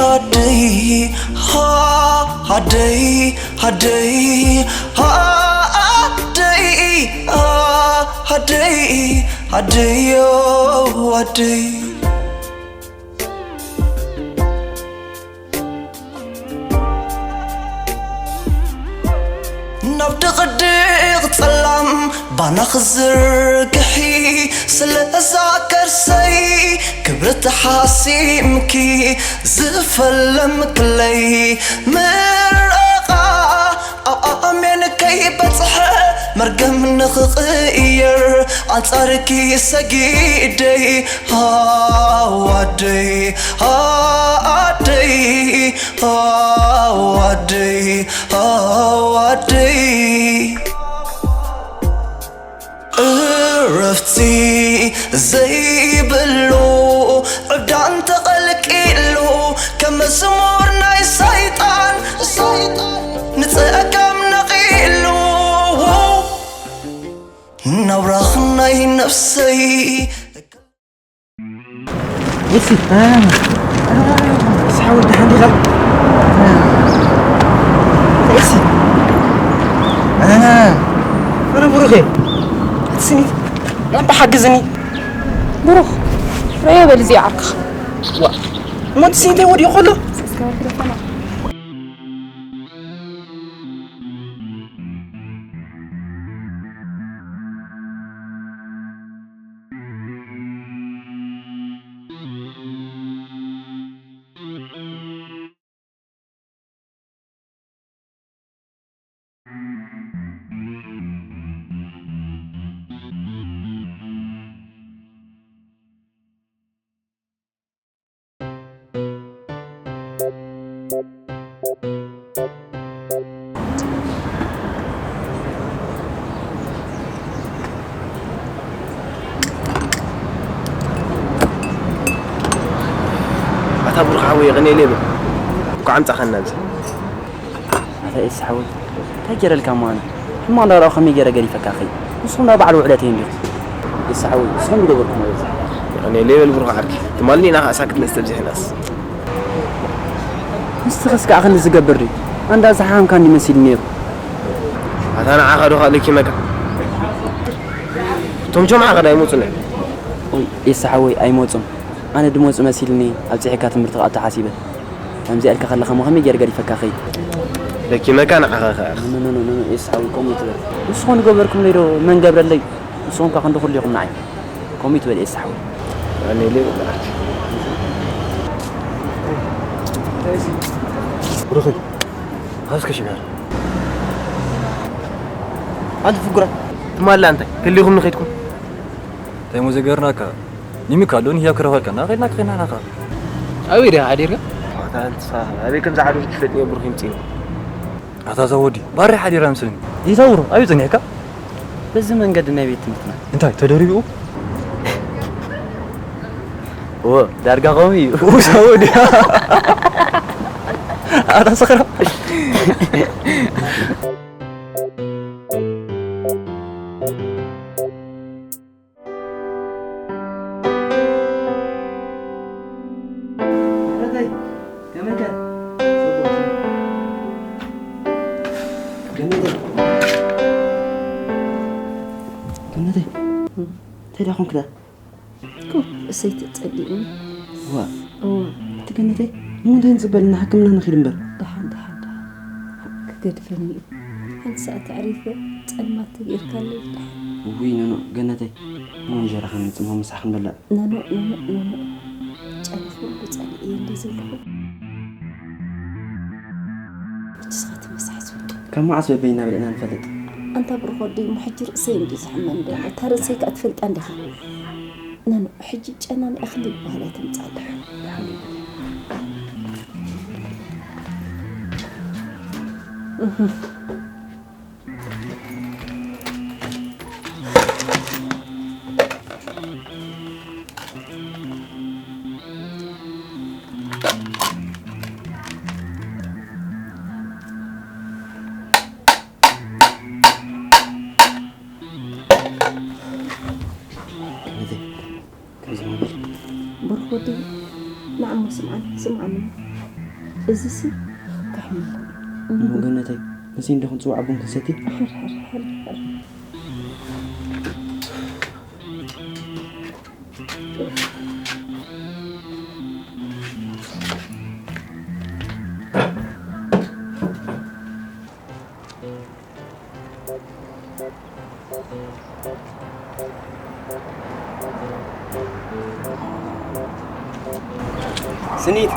ኣደይ፣ ሃ፣ ኣደይ፣ ኣደይ፣ ሃ፣ ኣደይ፣ ሃ፣ ኣደይ፣ ኣደይ፣ ዮ፣ ኣደይ። ናብ ድቕድቕ ጸላም ባና ክዝርግሒ፣ ስለ እዛ ከርሰይ ክብሪ ተሓሲምኪ፣ ዝፈለምክለይ ምረቓ ኣብ ኣሜን ከይበጽሐ፣ መርገም ንኽቕየር ኣንጻርኪ ሰጊደይ። ሃዋደይ፣ ሃዋደይ፣ ሃዋደይ፣ ሃዋደይ። እረፍቲ ዘይብሉ ዕብዳን ተቐልቂሉ፣ ከም መዝሙር ናይ ሰይጣን፣ ሰይጣን ንጸጋም ነቒሉ። ናብራኽ ናይ ነፍሰይ። እሲ፣ እ፣ እ፣ እሲ ሓወይ ደሓን ዲኻ? እ፣ እሲ፣ እ፣ ኣነ ብሩኽ እየ። እቲ ስኒት፣ ኣንታ ሓግዝኒ። ብሩኽ፣ ረዮ በል እዚኣ ዓርክኻ። ዋ፣ እሞ እቲ ስኒት ወዲቑ ከሎ? ኣታ ብሩኽ ሓወይ፣ የቐንየለይ በል። እንኳዕ ኣምጻኻና ኣብዚ። ኣታ ኤስ ሓወይ፣ እንታይ ገይረልካ እሞ ኣነ? ሕማቕ እንዳረኣኹ ከመይ ገይረ ገዲፈካ ከይ? ንስኹም ዳ ባዕሉ ውዕለተይ እንዲኹም። ኤስ ሓወይ፣ ንስኹም ዝገበርኩሞ ይብዛሕ። የቐንየለይ በል ብሩኽ ዓርከይ። ትማሊ ኢና ከኣ ሳክት መስተ ኣብዚሕናስ። ንስኽስ ከኣ ክንዲ ዝገብር ድዩ? ኣንዳ ዝሓመምካኒ መሲሉ ነይሩ። ኣታ ንዓኻ ዶ ከኣ ለኪመካ? እቶም ጆምዓ ከ ዳ ኣይመጹን እዮም? ኦይ፣ ኤስ ሓወይ ኣይመጹን። ኣነ ድመጹ መሲልኒ ኣብጺሕካ ትምህርቲ ክኣቱ ሓሲበ። ከምዚኣ ኢልካ ከለኻ እሞ ከመይ ገይረ ገዲፈካ ከይድ? ለኪመካ ንዓኻ ከኣ። ኖ፣ ኖ፣ ኖ፣ ኖ፣ ኤስ ሓወይ ከምኡ ኣይትበል። ንስኹም ዝገበርኩምለይ ዶ መን ገብረለይ? ንስኹም ከ ክንዲ ኩሉ ኢኹም ንዓይ። ከምኡ ኣይትበል ኤስ ሓወይ። ኣነ ኢለ ይብላዕኪ። ብሩኸይ፣ ሃስከ ሽጋር። ኣንቲ ፍጉራ። ትማሊ እንታይ ከሊኹምኒ ከይድኩም? እንታይ እሞ ዘገርናካ? ኒሚካ ኣሎ ንህያብ ክረኸልካ እና ከይድና ከይድና ናኻ። ኣበይ ዲኻ ሓዲርካ? ኣታ ንስኻ ኣበይ ከም ዝዓረፍኩ ትፈልጥ እየ ብሩኽ ይምጽእኒ። ኣታ እዛ ወዲ ባሪ ሓዲራ ምስልኒ። ይታውሩ ኣበይ ጸኒሕካ? በዚ መንገዲ ናይ ቤት ትምህርትና። እንታይ ተደሪቡ? ዎ ዳርጋ ከምኡ እዩ። እዛ ወዲ። ኣታ ሰኽራ። ገነተይ፣ ከመይ ከ? ገነተይ። ገነተይ። እንታይ ደኣ ኮንክ ደኣ? ኮፍ እሰይ ተጸሊኡኒ። ዋ። እዋ። እቲ ገነተይ፣ ንምንታይ ንጽበል እና ሕክምና ንኺድ እምበር? ደሓን፣ ደሓን፣ ደሓን። ክገድፈኒ እዩ። ሓንቲ ሰዓት ኣዕሪፈ ጸልማት ተገይርካለይ ደሓን። ውይ፣ ኖኖ፣ ገነተይ። እሞ እንጀራ ከነምጽእ እሞ ምሳሕ ክንበልዕ። ኖኖ፣ ኖኖ፣ ኖኖ። ጨና ኩሉ ጸሊኤ እንደ ዘለኹ። ንስኻ ትመሳሕ ዝወዲ። ካብ መዓስ በበይና በሊዕና ንፈልጥ? ኣንታ ብሩኽ ወደይ፣ እሞ ሕጂ ርእሰይ እንድዩ ዝሕመኒ ዘሎ። እታ ርእሰይ ከኣ ትፈልጣ እንዲኻ። ኖኖ፣ ሕጂ ጨና ንእኽሊ ይበሃል ኣይተምጽኣለይ። እህ። ብሩኽ ወደይ፣ ንዓሞ ስምዓኒ፣ ስምዓኒ። እዚሲ እንታይ ይኸውን? እሞ ገነተይ፣ ንስኒ ዶ ክንጽውዓ ቡን ክንሰቲ? ሕር፣ ሕር፣ ሕር፣ ሕር። ስኒት፣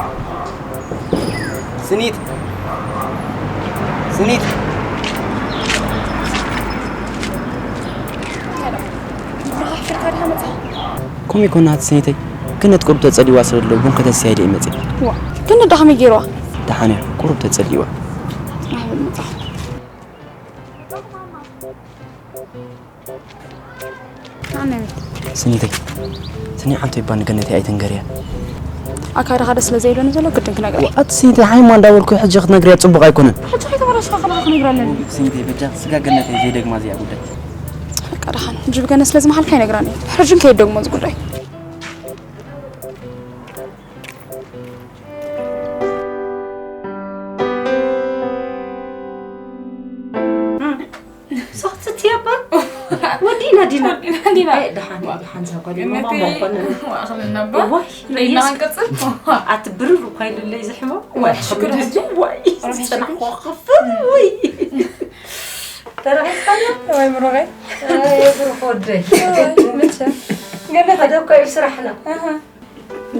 ስኒት፣ ስኒት። ብሩኽ ኣፍሪካ ዲኻ መጽእ? ከምኡ ይኮና ስኒተይ፣ ገነት ቁሩብ ተጸሊዋ ስለ ኣሎ ቡን ከተስያ ኢለ እየ መጽእ። ዋ፣ ግን ዳኸመይ ገይርዋ? ደሓን እያ፣ ቁሩብ ተጸሊዋ። ኣይ፣ መጽእ። ኣነ ቤት። ስኒተይ፣ ስኒ ዓንቶ ይባ ንገነተይ ኣይተንገርያ። ኣካይዳኻ ደስ ስለ ዘይብለኒ ዘሎ ግድን ክነግራ። ኣቲ ስኒተይ፣ ሓይማ እንዳበልኩ ሕጂ ክትነግርያ ጽቡቕ ኣይኮነን። ሕጂ ከይተበላሽኻ ከለኻ ክነግራ ኣለኒ። ስኒተይ፣ በጃ ስጋ ገነተይ ዘይደግማ እዚኣ ጉዳይ። በቃ ደሓን፣ ሕጂ ብገነት ስለ ዝመሓልካ ኣይነግራን እየ። ሕጂ ከይደግሞ እዚ ጉዳይ። ሶፍትቲ ኣባ ወዲና ዲና። ወዲና ዲና። ኣይ፣ ደሓን፣ ደሓን፣ እዛ ጓል ገነተይ፣ ማማ ኮነ። ማእኸል እናባ። ዋይ፣ ርኢና ኢየሱስ። ክንቅጽል። ኣቲ ብርር እኳ ኢሉለይ ዝሕመም። ዋይ፣ ሽግር ሕጂ። ዋይ፣ ረብሒ ዝጸናሕኩ ሽግር። ከፍ። ወይ። ተረኺብካዮ? ወይ ብሩኸይ። ኣይ፣ ብሩኽ ወደይ። ወይ፣ መቸም። ገነተይ። ሓደ እኮ እዩ ስራሕና። ኣሃ።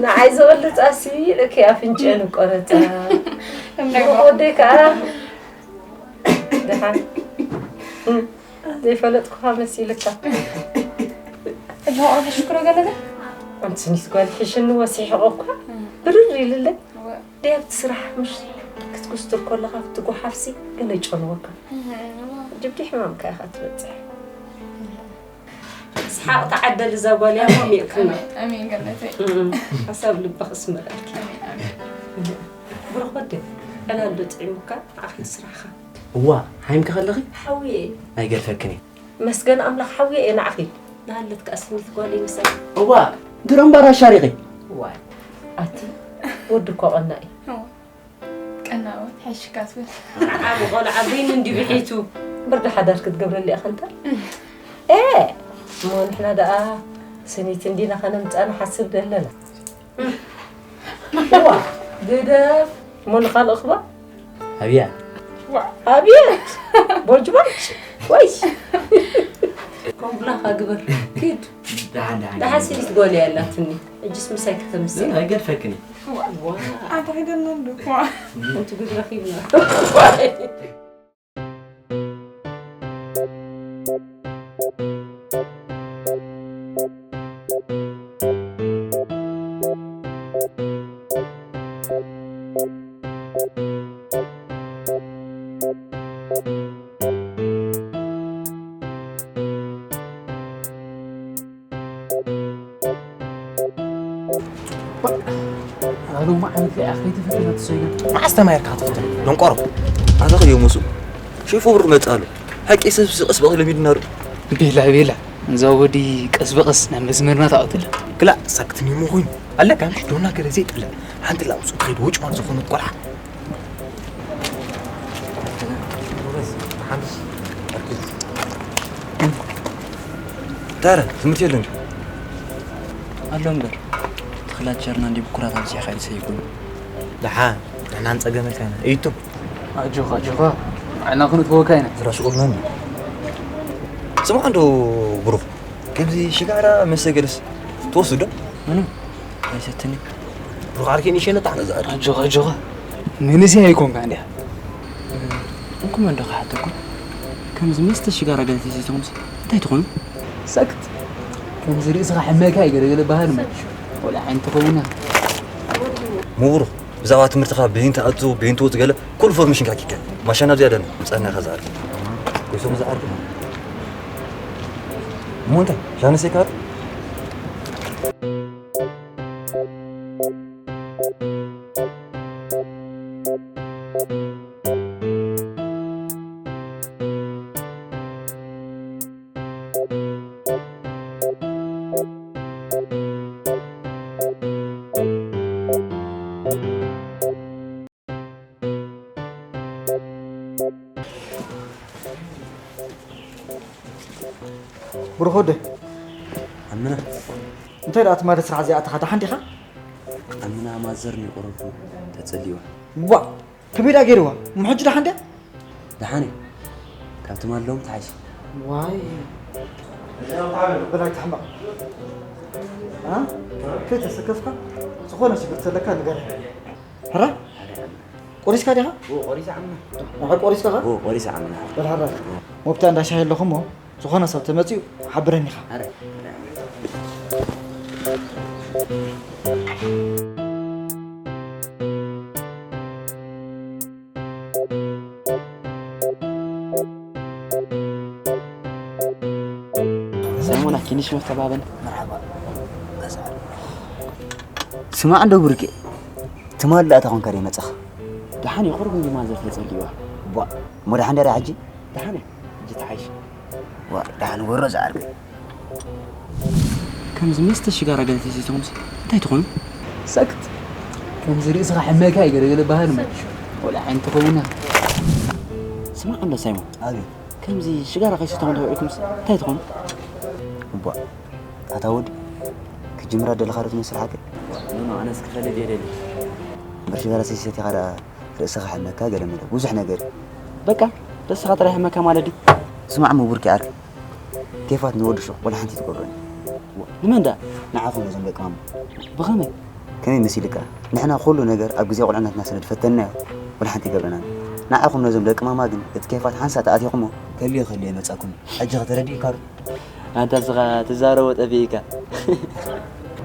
ንዓይ ዝበልጻሲ ልክይ ኣፍንጭአን ቆረጻ። እምነግሮ። ብሩኽ ወደይ ከኣ ደሓን። እም፣ ዘይፈለጥኩኻ መሲልካ። እዛ ቆረጻ ሽክሮ ገለ ዘ? ኣንቲ ስኒት ጓል ሕሽኒ ወሲሕቑ እኳ እም። ብርር ኢልለይ። እወ። ደይ ኣብቲ ስራሕ ምሽ ክትኩስትር ከለኻ ኣብቲ ጓሓፍሲ ገለ ይጨንወካ። እም፣ እወ። ጅብዲ ሕማምካ ኢኻ ትበጽሕ። እም። ስሓቕ ተዓደል እዛ ጓል እያ፣ ሞሚቕክና። ኣሜን፣ ኣሜን፣ ገነተይ። እም፣ ሓሳብ ልብኽ እስመረልኪ። ኣሜን፣ ኣሜን። ብሩኽ ወደይ፣ ዕላል ዶ ጥዒሙካ? ንዓኺ ስራሕኻ። እዋ፣ ሓይምኪ ከለኺ? ሓውየ። ኣይገድፈክን እየ። መስገን ኣምላኽ ሓውየ እየ ንዓኺ። ንሃለት ከኣ ስኒት ጓለይ ምሳይ። እዋ፣ ድሮም ባር ኣሻሪኺ። ዋይ፣ ኣቲ ወዲ እኮ ቀና እዩ። እዋ። ቀናወት፣ ሕሽካ ትብል። ንዓ ብቆልዓ በይኑ እንዲ ብሒቱ። ብርዲ ሓዳር ክትገብረሉ ኢኻ እንተ? ኤ፣ እሞ ንሕና ደኣ ስኒት እንዲና ከነምጻ ንሓስብ ደለና። እዋ፣ ግደፍ። እሞ ንኻልእ እኽባ? ኣብያ። ዋ፣ ኣብየት። ቦጅባጅ። ወይ። ኮምብላኻ ግበር። ኪድ። ደሓን፣ ደሓን። ደሓን ስኒት ጓል እያ ኣላትኒ። ሕጅስ ምሳይ ከተምስል። ኣይገድፈክን እዩ። ዋ። ኣንተ ሄደና እንዶ። ዋ። ከምቲ ጉድ ረኺብና። ኣሉ መዓልቲ እያ ከይተፈተነት ሰይና። መዓስ ተማሂርካ ክትፍተን? ደንቆሮ። ኣታ ክዮ ሙሱ። ሼፍ ብሩኽ መጽእ ኣሎ። ሓቂ ሰብ ቀስ በቐስ ለሚድና ዶ? ቤላ፣ ቤላ። እዛ ወዲ ቀስ በቐስ ናብ መስመርና ተኣትላ። ክላእ ሳክትኒ ምኹን። ኣለካ ምሽ ዶና ገለ ዘይጥለ። ሓንቲ ላውሱ ትኸይድ ወጭ ማን ዝኾነት ቆልዓ። ታረ፣ ትምህርቲ የለን። ኣሎ እምበር፣ ተኽላት ቸርና እንዲ ብኩራት ኣብዚሕኻ ኢልሰ ይኹን። ደሓን፣ ንሕና ንጸገመልካ ኢና። እይቱ። ኣጆኻ፣ ኣጆኻ። ንዓና ክንእትወካ ኢና። ዝራሱ ቁልመን። ስምዓ እንዶ ብሩኽ፣ ከምዚ ሽጋራ መስተ ገለስ ትወስድ ዶ? ምንም ኣይሰትኒ። ብሩኽ ዓርኪ ንሸነ ጣዕና ዝኣር። ኣጆኻ፣ ኣጆኻ። መንእሰይ ኣይኮንካ እንዲያ። እንኩም እንዶ ክሓተኩም። ከምዚ መስተ ሽጋራ ገለ ተሰቲኹምስ እንታይ ትኾኑ? ሰክት። ከምዚ ርእስኻ ሕመካ እዩ ገለ ገለ በሃል እሞ። ወላ ዓይኒ ትኸውና። ምብሩኽ፣ ብዛዕባ ትምህርትኻ ብይን ትኣቱ፣ ብይን ትወጽእ ገለ ኩሉ ኢንፎርሜሽን ካኪከ። ማሻና ብዚያዳ ነው። ምጻና ከዛር። ይሶም ዛር። እሞ እንታይ? ሻነሰይ ካር? ብሩኽ ወደይ። ኣምና። እንታይ ደኣ ትማሊ ስራሕ ዘይኣተኻ ደሓን ዲኻ? ኣምና ማዘር ንይቆረብኩ ተጸልይዋ። ዋ፣ ከመይ ደኣ ገይርዋ? እሞ ሕጂ ደሓን ድያ? ደሓን እየ። ካብ ትማሊ ሎም ተሓይሽ። ዋይ። በላይ ተሕመቕ። አ? ከይተሰከፍካ ዝኾነ ሽግር ተለካ ንገረኒ። ሕራ? ቆሪስካ ዲኻ? ኦ፣ ቆሪሰ ዓምና። ንዓ ቆሪስካ ኸ? ኦ፣ ቆሪሰ ዓምና። በል ሕራ። ሞብታ እንዳ ሻሂ ኣለኹ እሞ ዝኾነ ሰብ ተመጺኡ ሓብረኒ ኢኻ። ኣረ። ሳይሞን ኣኪንሽ መተባበን። መርሓባ። ስማዕ እንዶ ብሩኬ፣ ትማሊ ደኣ ተኾንካ ደይ መጻኻ? ደሓን እየ፣ ቁሩብ እንዲ ማዘር ተጸልይዋ። ቧ፣ እሞ ደሓን ደራ ሕጂ? ደሓን እየ፣ ሕጂ ተሓይሽ። ዋ፣ ደሓን ወሮ ዝዓርከይ። ከምዚ መስተ ሽጋራ ገለ ተሰቲኹምስ እንታይ ትኾኑ? ሰክት። ከምዚ ርእስኻ ሕመካ እዩ ገለ ገለ በሃል እሞ። ወላ ሓንቲ ኾይና። ስማዕ ኣሎ ሳይሞን። ኣቤት። ከምዚ ሽጋራ ከይሰተኹም ተውዒልኩምስ እንታይ ትኾኑ? እባ፣ ኣታ ወዲ፣ ክጅምራ ደለኻ ዶ ትመስል ሓቂ? ኖ፣ ኖ፣ ኣነስ ክፈልጥ እየ ደልየ። እምበር ሽጋራ ሰይሰቲኻ ደኣ ርእስኻ ሕመካ ገለ መለ ብዙሕ ነገር እዩ። በቃ፣ ርእስኻ ጥራይ ሕመካ ማለት ድዩ? ስማዕ እሞ ቡርኪ ዓርከይ፣ ኬፋት ንወዲ ሹቕ ወላ ሓንቲ ትገብረኒ። ንመን ደኣ? ንዓኹም ነዞም ደቂ ማማ። ብኸመይ? ከመይ መሲልካ? ንሕና ኩሉ ነገር ኣብ ግዜ ቁልዕነትና ስለ ዝፈተንናዮ፣ ወላ ሓንቲ ይገብረና። ንዓኹም ነዞም ደቂ ማማ ግን እቲ ኬፋት ሓንሳእ ተኣቲኹሞ፣ ከልዮ ከልዮ ይመጻኩም። ሕጂ ኸ ተረዲእካ ዶ? ኣንታ እስኻ ትዛረቦ ጠፊእካ።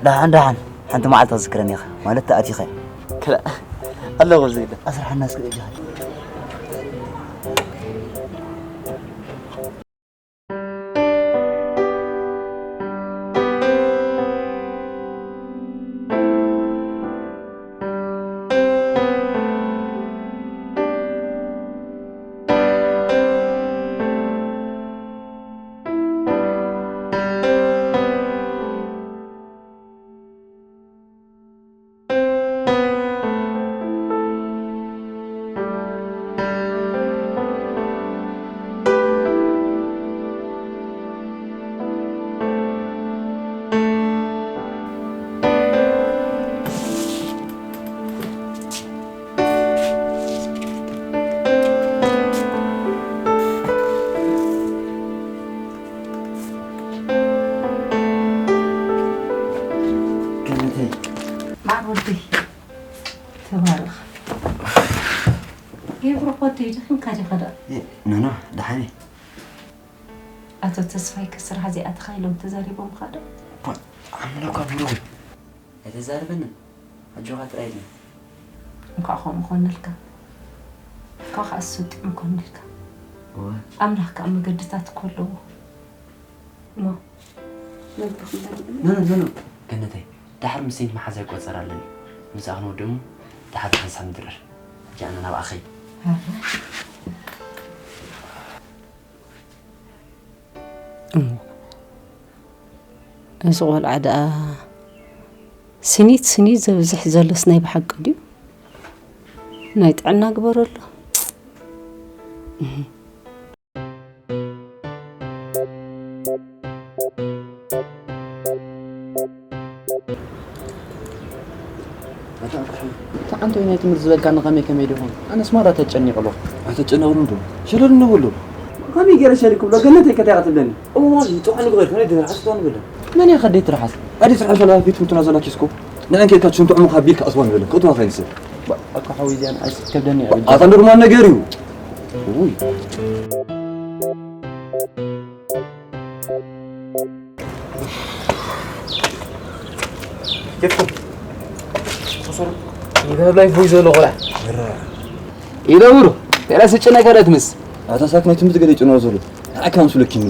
ደሓን ደሓን፣ ሓንቲ መዓልቲ ክዝክረኒ ኢኻ፣ ማለት ተኣቲኻ። ክላ-፣ ኣለኹ ኣብዚ ኢለ። ኣስርሓና እስከ እጅኻ። ገነተይ። ማዕር ወደይ፣ ተባረኽ። የብሩኽ ወደይ፣ ደኺምካ ዲኻ ደኣ? እ፣ ኖ፣ ኖ፣ ደሓን እየ። ኣቶ ተስፋይ ከ ስራሕ እዚኣ ተኻኢሎም ተዛሪቦምኻ ዶ? እኳ ኣምላኽ እኳ ብሩኽ እዩ። ኣይተዛርበንን። ኣጆኻ ጥራይ ኢልና። እንኳዕ ከምኡ ኮነልካ። እንኳዕ ከኣ እሱ ጥዑም ኮነልካ። እወ። ኣምላኽ ከኣ መገድታት እኮ ኣለዎ። እሞ፣ መግቢ ክንበልዕ ዶ? ኖ፣ ኖ፣ ኖ፣ ኖ። ገነተይ፣ ደሓር ምስ ሰይቲ መሓዛ ይቆጸር ኣለኒ። ምስኣ ክንወድእ እሞ፣ ደሓር ሓንሳብ ንድረር። ሕጂ ኣነ ናብኣ ኸይድ። ኣረ። እሞ፣ እዚ ቆልዓ ደኣ ስኒት ስኒት ዘብዝሕ ዘሎስ ናይ ብሓቂ ድዩ? ናይ ጥዕና ግበረሉ። እህ። ኣታ ኣንቶይ ናይ ትምህርቲ ዝበልካኒ ከመይ ከመይ ዲኹም? ኣነስ ማራ ተጨኒቐ ኣለኹ። ኣይተጨነቕሉ እንዶ። ሸለል እንብሉ። ከመይ ገይረ ሸል ክብሎ? ገነተይ ከታይ ክትብለኒ? እሞ ጥዑም ንግበር፣ ከመይ ድርሓስ ጥዑም ንብለ? መን እያ ከደይ ትርሓስ? ኣደይ ትርሓስ ዘላ ፊት ምትና ዘላ ኪስኮ። ንዕን ከይካ ችንትዑ ምኻ ቢልካ ኣስዋ ንብለ። ክትዋ ኸይንስብ። ኣካ ሓወይ እዚኣን ኣይስ ከብደኒ እያ። ኣታ ኖርማል ነገር እዩ። ውይ። ኬፍኩም። ተሰሩ። ይገብላይ ቡይ ዘሎ ቆላ። ይረ። ኢለውሩ። ተላ ስጭና ከረት ምስ። ኣታ ሳክ ናይ ትምህርቲ ገለ ይጭኖ ዘሎ። ንዓካ ምስለኪኒ።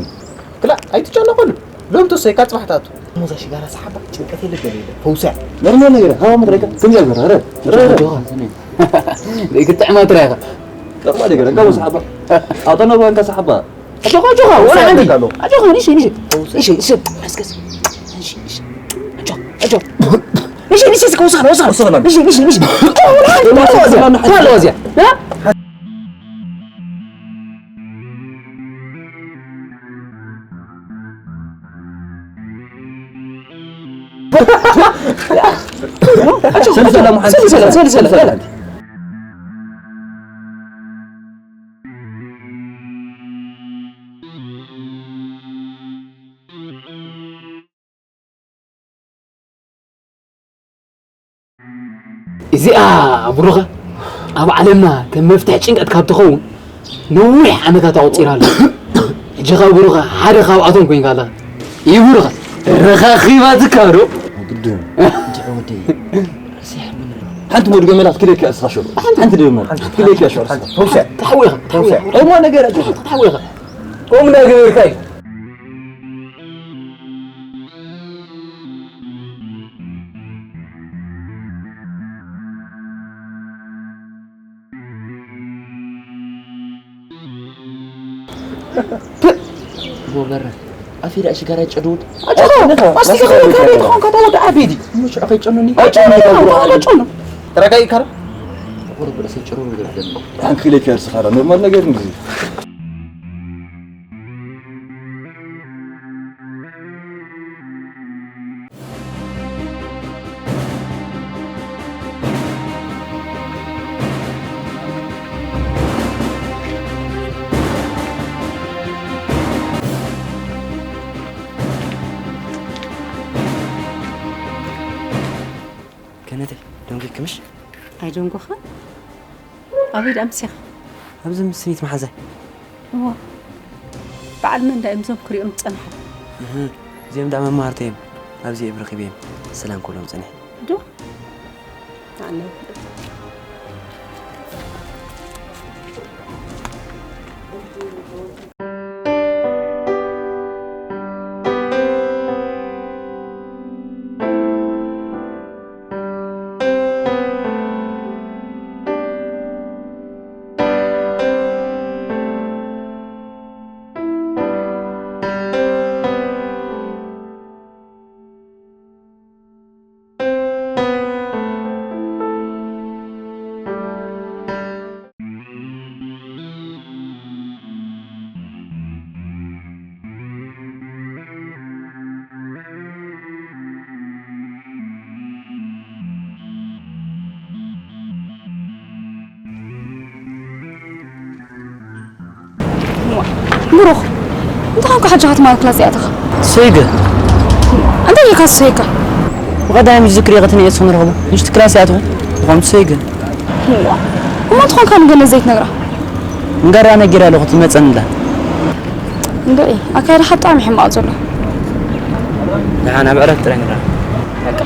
ክላ ኣይትጨነቐሉ። ሎም ተሰይ ካብ ጽባሕታቱ። ሞዛ ሽጋራ ሰሓባ ጭንቀት የለ ገለ የለ። ፈውሳ። ኖርማል ነገር። ሃዋ መድረካ። ትም ያገራ። ረ። ረ። ረ። ክትጥዕማ ትራኻ። ኖርማል ነገር። ካብ ሰሓባ። ኣታ ኖርማል ካብ ሰሓባ። ኣጆኻ፣ ኣጆኻ፣ ወላ ሓንቲ። ኣጆኻ፣ ንእሽተይ፣ ንእሽተይ። ንእሽተይ፣ ንእሽተይ። ቀስ፣ ቀስ። ንእሽተይ፣ ንእሽተይ። ኣጆኻ፣ ኣጆኻ። ንእሽተይ፣ ንእሽተይ፣ እስከ ወስኻ፣ ወስኻ። ወስኻ። ንእሽተይ፣ ንእሽተይ፣ ንእሽተይ። ወላ ሓንቲ። ወላ ወዚያ፣ ወላ ወዚያ። እ? ሰላም፣ ሰላም፣ ሰላም፣ ሰላም፣ ሰላም። እዚኣ ብሩኸ ኣብ ዓለምና ከም መፍትሒ ጭንቀት ካብ ትኸውን ነዊሕ ዓመታት ኣቑጺራ ኣላ። ሕጂ ኸ ብሩኸ ሓደ ካብኣቶም ኮይንካ ኣለኻ። ይብሩኸ። ረኻኺባትካ ዶ? ግድን። እንድዒ ወደይ። ሓንቲ መድጎ መላ ክትክለካ እስኻ ሸሩ። ሓንቲ ደመ ክትክለካ ሸሩ። ተሓዊኻ፣ ተሓዊኻ። እሞ ነገር ተሓዊኻ። ቁም ነገር ካይ። ቦበረ ኣፊዳ ሽጋራ ጨዱድ። ኣጨዶ ማስቲካ ከይዱ ከመይ ትኾን ካታ ወደ ዓቤዲ። ምሽ ዐኸይ ጨኑኒ። ኣጨዶ ኣጨዶ። ተረጋጊ ካራ። ቁርብ ርእሰይ ጭሩር ይገብረኒ። ሓንክ ኢለ ከርስኻ ኖርማል ነገር እንግዲህ። ከነተይ ደንጉይኪ ምሽ? ኣይደንጎኻን። ኣበይ ደኣ ኣምሲኻ? ኣብዚ ምስ ስኒት መሓዛይ። እዋ፣ በዓል መን ደኣ እዮም እዞም ክሪኦም ዝጸንሓ? እህ፣ እዚኦም ደኣ መማህርተይ እዮም። ኣብዚ እየ ረኺበዮም። ሰላም ክብሎም ጸኒሐ። ዶ? ኣነ ብሩኽ፣ እንታይ ኮንካ ሕጂ ክትማል ክላስ ይኣተኻ? ሰይገ። እንታይ ኢልካ ሰይገ? ብቐዳሚ ዝክሪ ቐትኒ እየ ስንረኽቦ። ምሽቲ ክላስ ይኣትኹ። ብኸምቲ ሰይገ። እሞ እንተኾንካ ንገነት ዘይትነግራ? ንገራ ነጊራ ኣለኹ ትመጸኒ ኢላ። እንድዒ፣ ኣካይዳኻ ብጣዕሚ ሕማቕ ዘሎ። ደሓን ኣብ ዕረፍቲ ጥራይ ንረኣኽ። በቃ።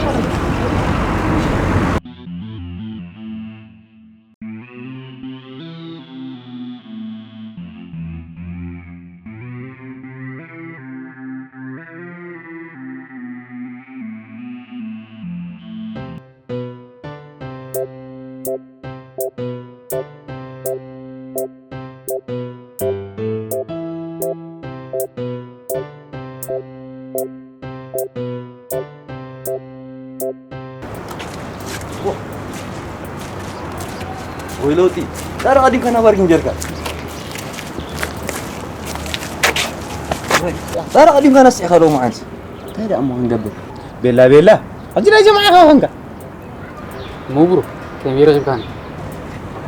ወይ ለውጢ። ዳራ ቀዲምካ ናብ ፓርኪንግ ጌርካ። ዳራ ቀዲምካ ነስዒኻ ሎሚ መዓልቲ። እንታይ ደኣ እሞ ክንገብር? ቤላ ቤላ። ኣብዚ ናይ ጀማዓ ኢኻ ኮንካ። እሞ ብሩኽ፣ ከመይ ረኺብካኒ?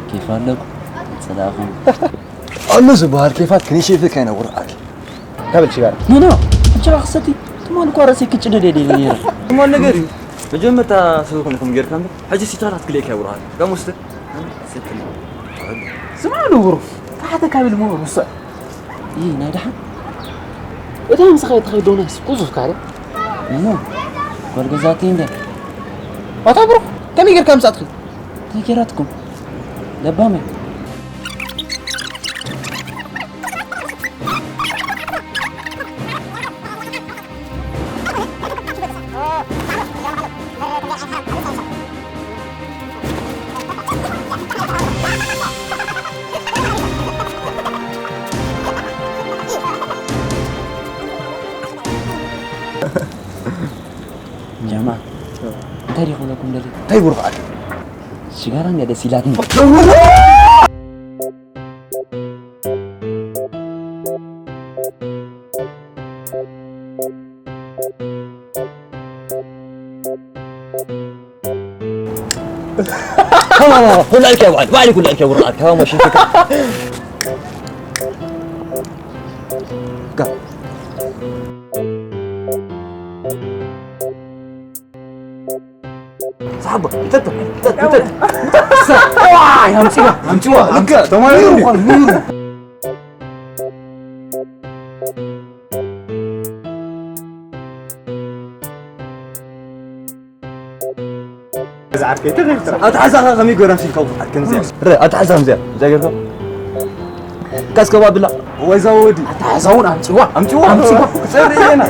ኬፍ ኣለኩ። ጸላእኹም። ኣሎ ዝበሃል ኬፋት ክንሸይፈካ ኢና ውርዓል። ካበል ሽጋራ። ኖ፣ ኖ፣ ሕጂ ኸኣ ክሰቲ። ትማል እኳ ርእሰይ ክጭደድ እየ ደልየ ነይረ። ትማል ነገር እዩ። መጀመርታ ሰብ ኮንኩም ጌርካ እምበር፣ ሕጂ ሲታራት ክልኤካ ይውርዓል። ጋሞ ስተ። ስማ ንብሩፍ፣ ካሓተ ካብል እሞ ውስዕ። ይህ ናይ ደሓን። እታ ምሳኻ እትኸይድ ዶናስ፣ ቁዙፍ ካለ። እሞ፣ ጓል ገዛእቲ እንደ። ኣታ ብሩኽ፣ ከመይ ጌርካ ምጻእትኺ? እንታይ ጌራትኩም? ለባም እያ። ጃማ፣ እንታይ ዲኹም ለኩም ደሊ? እንታይ ብሩኽ ኣለ? ሽጋራ እንድያ ደስ ኢላትኒ። ከማማ፣ ኩሉ ኣልኪያ በዓል፣ በዓል ኩሉ ኣልኪያ ውርዓት፣ ከማማ ሽንትካ። ጋ። ሳሕባ፣ ይጠጥ፣ ይጠጥ፣ ይጠጥ። ዋይ፣ ኣምጪዋ፣ ኣምጪዋ፣ ልክዕ፣ ኣምጪዋ። ተማሂሩ። እዛ ዓርከይ ተዘይትራ። ኣትሓዛኻ ከመይ ገይራ ሲልካ ውፅዓት ከምዚኣ? ረ፣ ኣትሓዛ ከምዚኣ። እዛ ጌርካ? ካስ ከባብላ። ወይዛ ወዲ። ኣትሓዛ እውን ኣምጪዋ። ኣምጪዋ። ኣምጪዋ። ክጸሪ ኢና።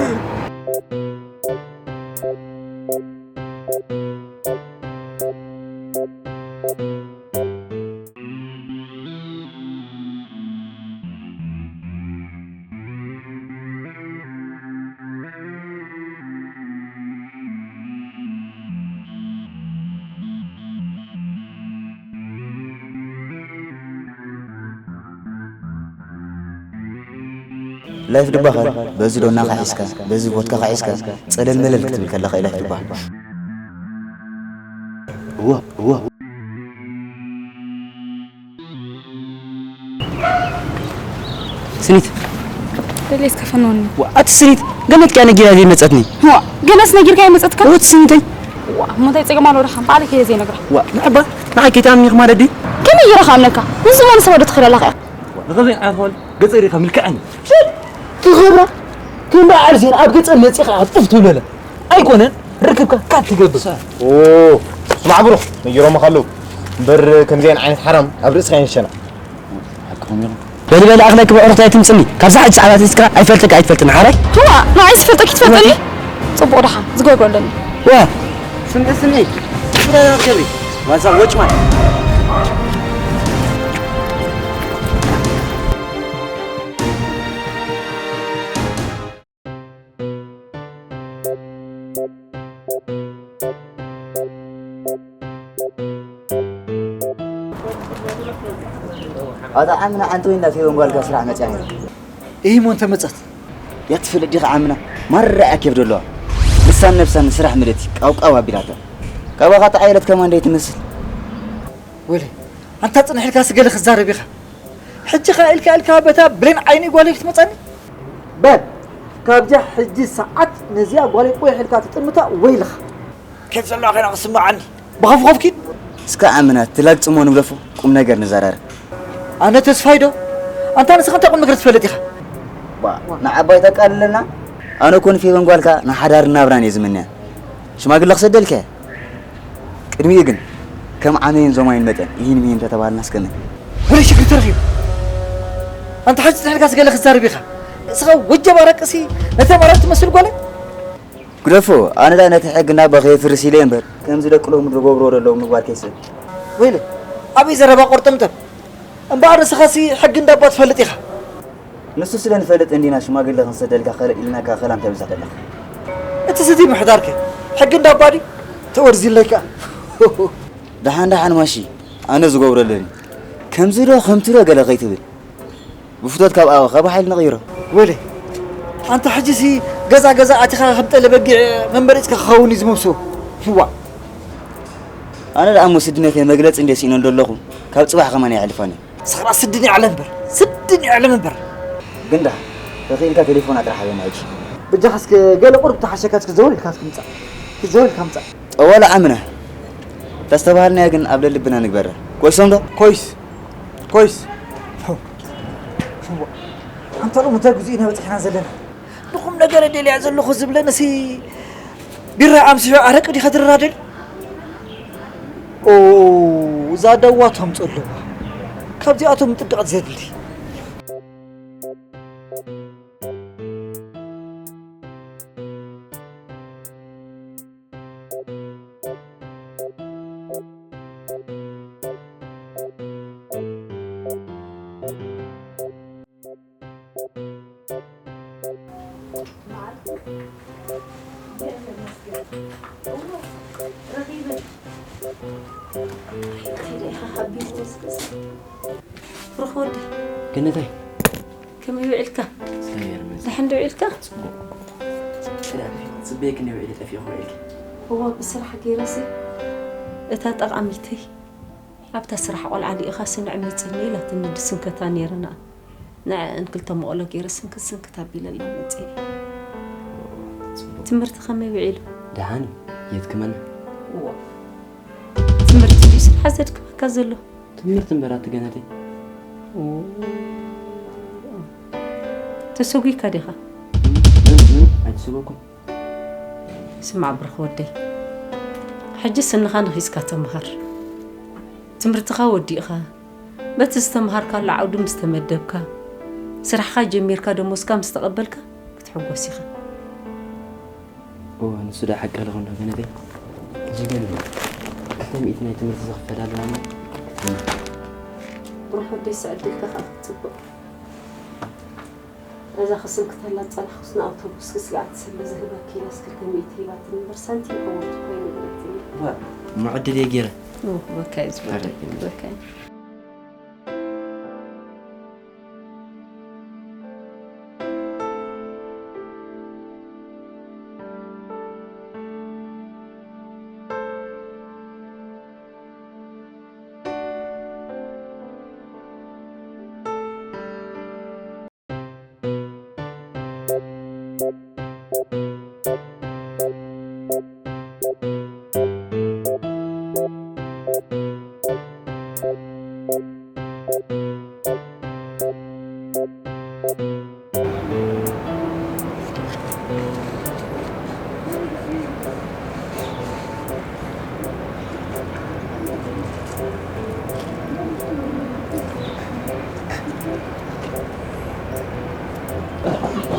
ላይፍ ድባኸል በዚ ዶና ኻሒስካ፣ በዚ ቮድካ ኻሒስካ፣ ጸለል መለል ክትብል ከለኻ እዩ ላይፍ ድባኸል። እዋ፣ እዋ። ስኒት። ደልየስ ከፈንወኒ። ዋ፣ ኣቲ ስኒት፣ ገነት ኪያ ነጊራ ዘይመጸትኒ። ዋ፣ ገነስ ነጊርካ ኣይመጸትካ? እወ፣ ስኒተይ። ዋ፣ እሞ እንታይ ጸገም ኣለዎ ደሓን? ባዕለይ ከይደ ዘይነግራ። ዋ፣ ንዕባ፣ ንዓይ ከይትኣምኒ ኢኺ ማለት ድዩ? ከመይ ጌረ ክኣምነካ? ንዝኾነ ሰብ ወደ ትኽእል ኣለኻ ኢኻ። ንኸዘይ ዓርኾል ገጸ ሪኻ ምልክዐኒ። ትኸብራ፣ ከም በዓል ዜና ኣብ ገጸ መጺኻ ጥፍ ትብለለ። ኣይኮነን፣ ርክብካ ካብ ትገብር። ኦ፣ ስማዕ ብሩኽ፣ ነጊሮምኻ ኣለዉ። እምበር ከምዚኣን ዓይነት ሓራም ኣብ ርእስኻ ኣይንሸና። ሓቅኹም ኢኹም። በሊ፣ በሊ፣ ኣኽለኪ ብዕሩኽቲ ኣይትምጽኒ። ካብዛ ሕጂ ሰዓት ኣትሒዝካ ኣይፈልጠካ ኣይትፈልጥን፣ ሓራይ? እዋ፣ ንዓይ ዝፈልጠኪ ትፈልጠኒ? ጽቡቕ ደሓን፣ ዝገብሮ ኣለኒ። ዋ፣ ስምዒ፣ ስምዒ። እንታይ ክብሪ? ዋዛ ወጭ ማለት። ኣታ ዓምና ዓንተ ወይና ፌበን ጓልካ ስራሕ መጽያ ነይራ። እሂ ሞ እንተ መጸት? ያ ትፈልጥ ዲኻ ዓምና? ማራ እያ ኬፍ ደለዋ። ልሳን ነብሳ ንስራሕ ምልእቲ ቃውቃው ኣቢላታ። ካባኻ ተዓየለት ከማን ደይ ትመስል። ወይለይ፣ ኣንታ ጽንሕ ኢልካ ስገለ ክዛረብ ኢኻ። ሕጂ ኸኣ ኢልካ ኢልካ በታ ብሌን ዓይኒ ጓለይ ክትመጻኒ? በል፣ ካብዛ ሕጂ ሰዓት ነዚኣ ጓለይ ቁይሕ ኢልካ ትጥምታ ወይልኻ። ኬፍ ዘለዋ ኸይና ክስምዓኒ። ብኸፍኸፍኪ? እስከ ኣምና ትላግጽሞ ንግደፎ፣ ቁም ነገር ንዘራረብ። ኣነ ተስፋይ ዶ? ኣንታ ንስኻ እንታይ ቁም ነገር ትፈልጥ ኢኻ? ባ፣ ንዓባይ ተቃልለና? ኣነ እኮ ንፌበን ጓልካ ንሓዳር ናብራን እየ ዝምንያ። ሽማግለ ክሰደልካ እየ። ቅድሚኡ ግን ከም ዓመይን ዞማይን መጠን ይህን ምሂን ተተባሃልና እስከ ምን? ወደ ሽግር ተረኺቡ። ኣንታ ሓንቲ ትሕልካ ስገለ ክዛረብ ኢኻ። እስኻ ወጀብ ኣረቅሲ ነተ ማለት ትመስል ጓለ? ግደፎ፣ ኣነ ዳ ነቲ ሕጊ እንዳባ ከየፍርስ ኢለ እምበር፣ ከምዚ ደቂ ሎሚ ዝገብርዎ ዘለዉ ምግባር ከይስእል። ወይለ፣ ኣበይ ዘረባ ቆርጥምጥም? እምበኣር ንስኻሲ ሕጊ እንዳባ ትፈልጥ ኢኻ። ንሱ ስለ ንፈልጥ እንዲና ሽማግለ ክንሰደልካ ኸለ ኢልናካ ኸላም ተብዛ ዘለኻ። እቲ ስቲ ምሕዳርከ ሕጊ እንዳባ ድዩ? ተወርዚለካ። ደሓን ደሓን ማሺ፣ ኣነ ዝገብሮ ኣለኒ። ከምዚ ዶ ከምቲ ዶ ገለ ከይትብል። ብፍቶት ካብ ኣበ ካብ ሓይሊ ንቕይሮ። ወይለ፣ ኣንታ ሕጂሲ ገዛ ገዛ ኣቲኻ ከም ጠለ በጊዕ መንበሪጽካ ክኸውን እዩ ዝመብስዎ። ዋ። ኣነ ደኣ እሞ ስድነተይ መግለጺ እንደ ስኢነ እንዶ ኣለኹ፣ ካብ ጽባሕ ከማን ኣይዕልፋን እዩ። ስኽራ ስድን ይዓለ እምበር፣ ስድን ይዓለ እምበር። ግን ደኣ ተኽኢልካ ቴሌፎና ጥራሕ ሃበና ሕጂ። በጃኻ እስከ ገለ ቁሩብ ተሓሸካ እስኪ ዘወር ኢልካ እስኪ ምጻእ። እስኪ ዘወር ኢልካ ምጻእ። ጠዋለ ዓምና። ተስተባሃልናዮ ግን ኣብ ለልብና ንግበራ። ኮይሶም ዶ? ኮይስ። ኮይስ። ኣንታ ሎሚ እንታይ ግዜኡ ኢና በጺሕና ዘለና? ንኹም ነገር ደልያ ዘለኹ ዝብለንሲ ቢራ ኣምሲሑ ኣረቂ ዲኻ ድራደል? ኦ፣ እዛ ደዋ ተምጾ ኣለዋ። ካብዚኣቶም ምጥዳቕ ዘድሊ። ብሩኽ ወዲ። ገነተይ። ከመይ ውዒልካ? እግዚኣብሔር ይመስገን። ደሓን ዶ ውዒልካ? ጽቡቕ። ጽቡቕ። ጽበየኪ እንደ ውዒለ ጠፊእኹ ውዒልኪ። እዋ ብስራሕ ገይረሲ እታ ጠቓሚተይ ኣብታ ስራሕ ቆልዓ ልኢኻሲ ንዕመጽኒ ኢላትኒ ድስንከታ ነይረና። ንዐን ክልተ መቐሎ ገይረ ስንክት ስንክት ኣቢለላ መጽኤ። ትምህርቲ ከመይ ውዒሉ? ደሓን እዩ፣ የድክመና። እዋ ትምህርቲ ድዩ ስራሕ ዘድክመካ ዘሎ? ትምህርቲ እምበር ኣቲ ገነተይ። ተሰጒካ ዲኻ? ምን ምን ኣይተሰጎኩም። ስማዕ ብሩኽ ወደይ፣ ሕጂ ስንኻ ነኺስካ ተምሃር። ትምህርትኻ ወዲእኻ በቲ ዝተምሃርካሉ ዓውዲ ምስ ተመደብካ፣ ስራሕኻ ጀሚርካ ደሞዝካ ምስ ተቐበልካ ክትሕጎስ ኢኻ። እወ፣ ንሱ ዶ ሓቂ ኣለኹ እንዶ ገነተይ? ሕጂ ግን ክልተ ሚእቲ ናይ ትምህርቲ ዝኽፈል ኣለና። ብሩኽ ወደይ፣ ስዕድልካ ከዓ ክትጽብቕ። እዛ ክስንክተላ ዝጸናሕኩስ ንኣውቶቡስ ክስጋዕ ትስሊ ዝህበኪ ኢላስ ክልተ ሚእቲ ሂባትኒ እምበር ሳንቲም ከወቱ ኮይኑ ብለትኒ። እሞ ዕድል እየ ገይረ። እወ፣ ክበካ እዩ ዝወደይ፣ ክበካ እዩ።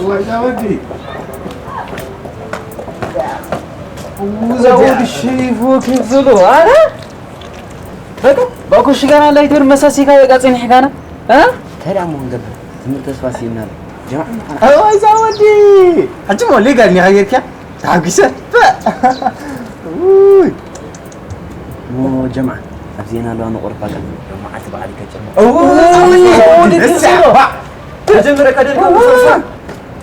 ዋይ ዛ ወዲ። እዛ ወዲ ሸይፎ ክፍሉ፣ ኣረ? በቃ፣ ባኮ ሽጋና ላይተር መሳሲካ በቃ ጽኒሕ ጋና፣ እ? እንታይ ደኣ እሞ ክንገብር? ትምህርቲ ተስፋ ስኢንና ኣሎ። ጀማዓ፣ ኣነ ኣዋ፣ እዛ ወዲ። ሕጂ እሞ ሌጋ እኒኻ ጌርክያ? ተሓጒሰ። በ-፣ ውይ። እሞ ጀማዓ፣ ኣብ ዜና ኣለዋ ንቑርብ በቃ። ሎማዓንቲ በዓል ይከጨም። እዎ፣ እዛ ወዲ እዛ ወዲ እዛ። ባ-፣ መጀመርያ ከደልካ እዎ። ምሰሶ።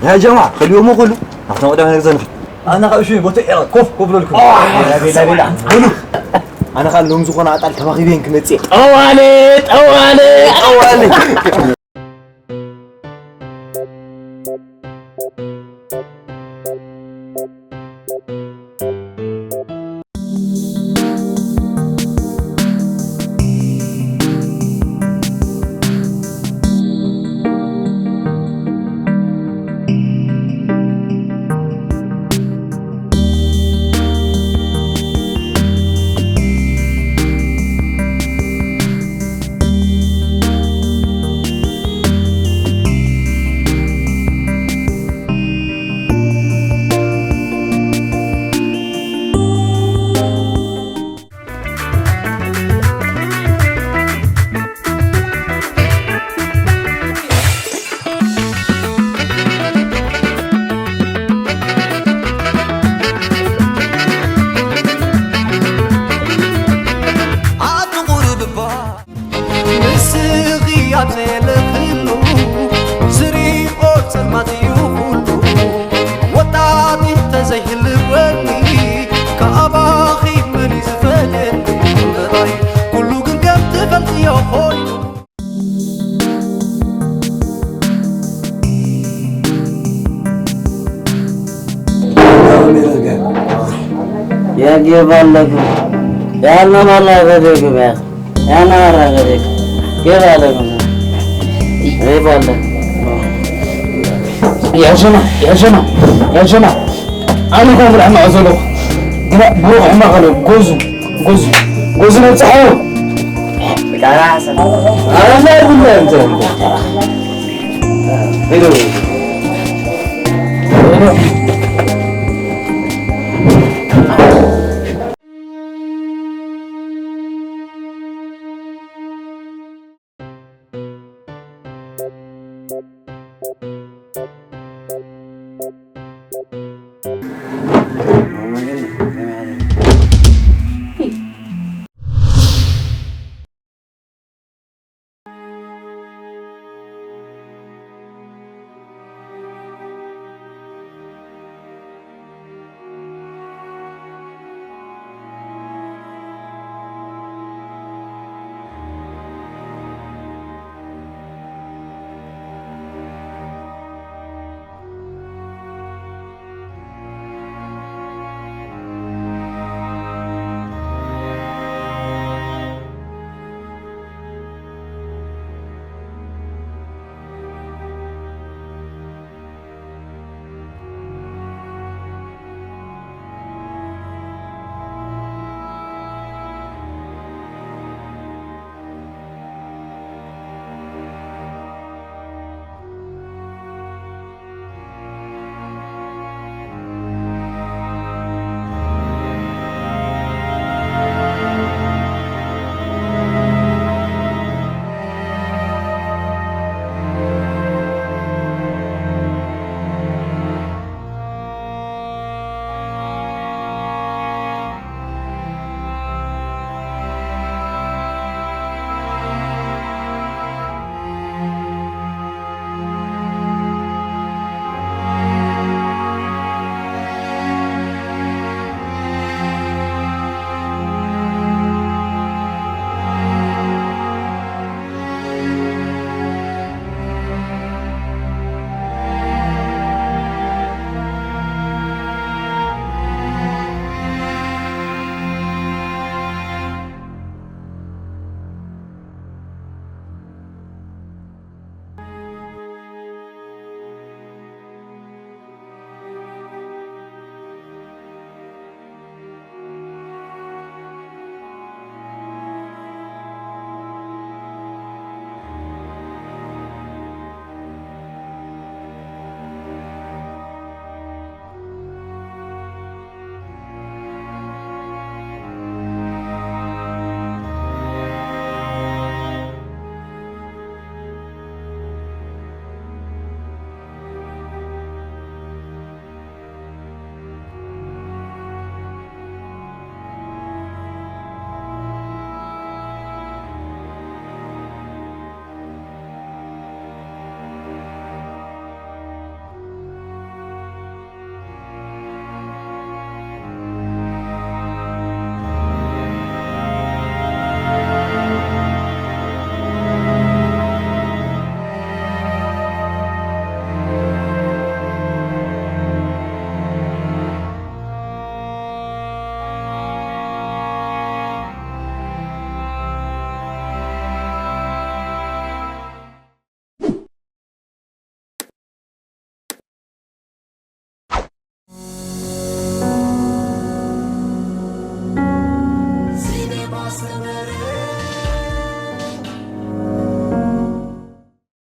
ያ ጀማዓ፣ ከልዮሞ ከሉ። ኣብታ ወደ መነግዘ ንኺድ። ኣነ ካብ እሺ፣ ቦቲ ዒራ ኮፍ ክብለልኩም። ዋ። ቤላ፣ ቤላ፣ ቤላ። በሉ። ኣነ ኻል ሎም ዝኾነ ኣጣል ተባኺበን ክመጽእ። ጠዋለ፣ ጠዋለ፣ ጠዋለ። ኣትቑርብባ ንስኺ ኣብ ዘለኽሉ ዝሪኦ ጸልማት እዩ ኩሉ። ወጣት እንተዘይህልወኒ፣ ካባኺ መን እዩ ዝፈልየኒ? እምበባይ፣ ኩሉ ግን ከም ትፈልጥዮ ኮይኑ። يا كيف لكم؟ يا أنا والله بديكم يا أخي. يا أنا والله بديكم. كيف لكم؟ كيف لكم؟ يا جماعة، يا جماعة، يا جماعة. أنا كان بالحمى عزلوك. قرأ بروح حمى غلو. قوزو، قوزو، قوزو نتحو. أنا ما أقول له أنت. Hello.